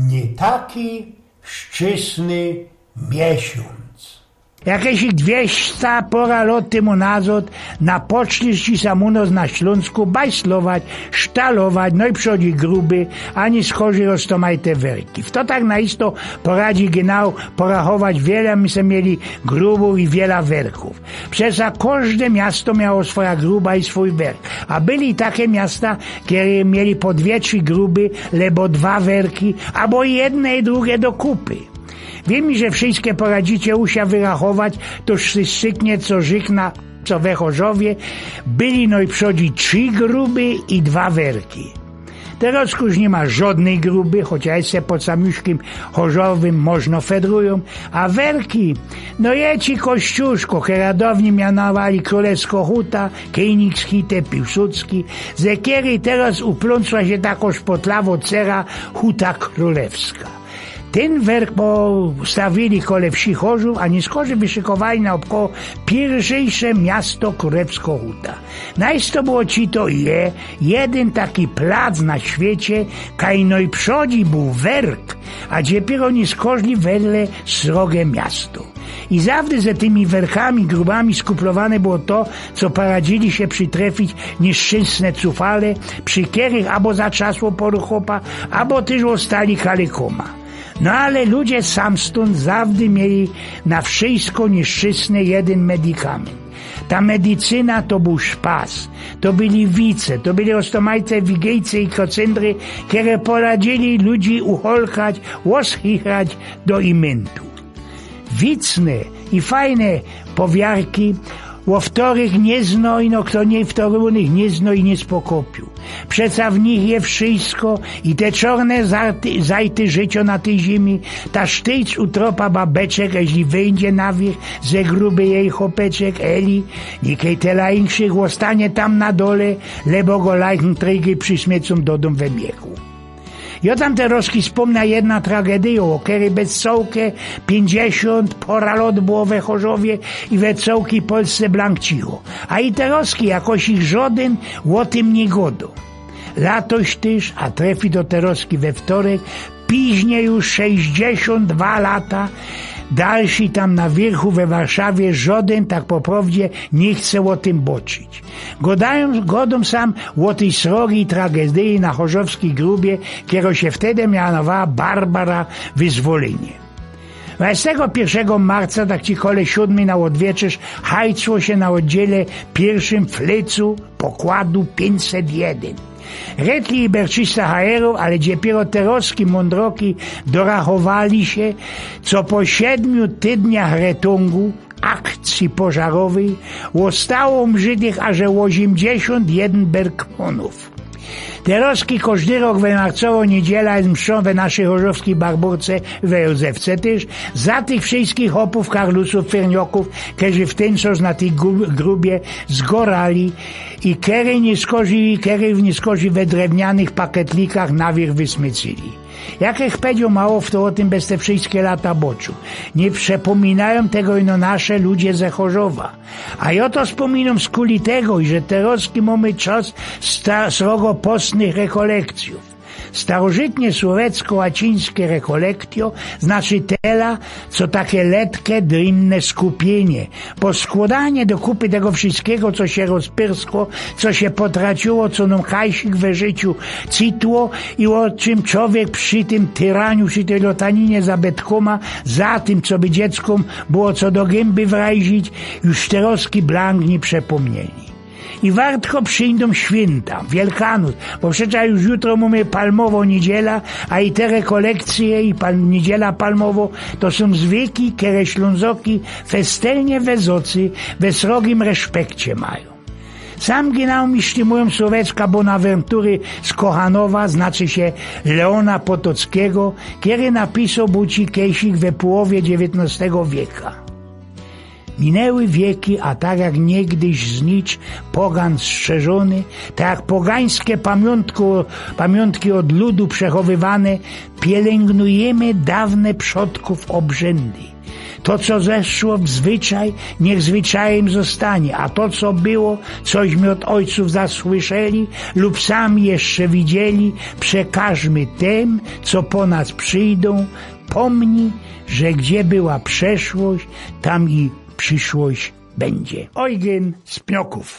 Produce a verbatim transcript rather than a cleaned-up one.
Niy taki szczysny miesiōnc. Jakeś dwiesta pora lot tymu nazod napoczli ci sam u nos na Ślōnsku bajslować, sztalować, no i przodzi gruby, ani skorzij roztomajte werki. W to tak na isto poradzi genau porachować, wiela my se mieli grubōw i wiela werkōw. Przeca kożde miasto miało swoja gruba i swōj werk. A byli take miasta, kere mieli po dwie, trzi gruby, lebo dwa werki, abo jedne i drugie do kupy. Wiym, że wszyjske poradzicie u sia wyrachować, to strzyknie, co Żykna, co we Chorzowie, byli nojprzodzi trzi gruby i dwa werki. Terŏz już niy ma żodnyj gruby, choć jesz se pod samiuszkym Chorzowym możno fedrujōm, a werki, no je ci Kościuszko, kera downi mianowali Krōlewsko Huta, Kejnikshuta, Piłsudski, ze kerej terŏz uplōnsła sie tako szpotlawo cera Huta Krōlewska. Tyn werk postawili kole wsi Chorzōw, a niy skorzij wyszykowali na ôbkoło piyrszejsze miasto Krōlewsko Huta. Nojsto było ci to je jedyn taki plac na świecie, kaj nojprzodzi bōł werk, a dziepiero niy skorzli wedle srogie miasto. I zawdy ze tymi werkami grubami skuplowane było to, co poradzili sie przitrefić nieszczynsne cufale, przi kerych abo zatrzasło pory chopa, abo tyż ôstali kalykōma. No ale ludzie samstōnd zawdy mieli na wszyjsko nieszczynsne jedyn medikamynt. Ta medycyna to bōł szpas. To byli wice, to byli roztomajte wigejce i kocyndry, kere poradzili ludzi ucholkać, ôschichrać do imyntu. Wicne i fajne powiarki, ô wtorych niy zno ino kto niy, wtorych niy zno i niy spokopiōł. Przeca w nich je wszyjsko i te czorne zarty-, zajty życiŏ na tyj ziymi, ta sztyjc utropa babeczek, jeźli wyjdzie na wierzch ze gruby jeji chopeczek, eli, nikej tela inkszych ôstanie tam na dole, lebo go lajchym trejgej przysmiecōm do dōm we miechu. Jŏ tam terŏzki spōmna jedna tragedyjŏ, ô kerej bez cołke piyńćdziesiōnt pora lot było we Chorzowie i we cołkij Polsce blank cicho. A i terŏzki jakoś ich żodyn ô tym niy gŏdŏ. Latoś tyż, a trefi to terŏzki we wtorek, piźnie już sześćdziesiōnt dwa lata, dalszyj tam na wiyrchu we Warszawie żodyn tak po prŏwdzie niy chce ô tym bŏczyć. Gŏdajōm, gŏdōm sam ô tyj srogij tragedyji na chorzowskij grubie, kerŏ sie wtedy mianowała Barbara Wyzwolynie. Dwudziestego piyrszego marca, tak ci kole siōdmyj na ôdwieczerz, hajcło sie na ôddziele piyrszym flycu pokładu piyńćset jedyn. Redki i berczysta hajerōw, ale dziepiero terŏzki mōndroki dorachowali sie, co po siedmiu tydniach retōngu, akcyji pożarowyj, ôstało umrzitych aże ôziymdziesiōnt jedyn berkmanōw. Terŏzki kożdy rok we marcowŏ niydziela je mszŏ we naszyj chorzowskij Barborce, we Józefce tyż, za tych wszyjskich chopōw, karlusōw, fyrniokōw, kerzi w tyn czas na tyj gru-, grubie zgorali i kerych niy skorzij, kerych niy skorzij we drewnianych paketlikach na wiyrch wysmycili. Jak ech pedzioł, mało fto ô tym bez te wszyjske lata bŏcziōł. Niy przepōminajōm tego ino nasze ludzie ze Chorzowa. A jŏ to spōminōm skuli tego, iże terŏzki mōmy czas sta-, srogopŏstnych rekolekcyjōw. Starożytnie słowecko-łacińske recollectio znaczy tela, co take letke, drymne skupiynie, poskłŏdanie do kupy tego wszyjskigo, co sie rozpyrskło, co sie potraciło, co nōm kajsik we życiu citło i ô czym czowiek przi tym tyraniu, przi tyj lotaninie za betkōma, za tym, coby dzieckōm było co do gymby wrajzić, już terŏzki blank niy przepōmnieli. I wartko przijdōm świynta, Wielkanōc, bo przeca już jutro mōmy Palmowŏ Niydziela, a i te rekolekcyje i pal-, Niydziela Palmowŏ to sōm zwyki, kere Ślōnzoki festelnie wesocy we srogim reszpekcie majōm. Sam genau mi sztymujōm słowecka Bonawentury z Kochanowa, znaczy sie Leona Potockigo, kery napisoł bōł ci kejsik we połowie dziewiyntnŏstego wieka. Minęły wieki, a tak jak niygdyś znicz pogan strzeżōny, tak jak pogańske pamiōntko-, pamiōntki ôd ludu przechowywane, pielyngnujymy dawne przodkōw ôbrzyndy. To, co zeszło w zwyczaj, niech zwyczajem zostanie, a to, co było, cośmy od ojców zasłyszeli lub sami jeszcze widzieli, przekażmy tym, co po nas przyjdą. Pomnij, że gdzie była przeszłość, tam i przyszłość będzie. Eugen z Pnioków.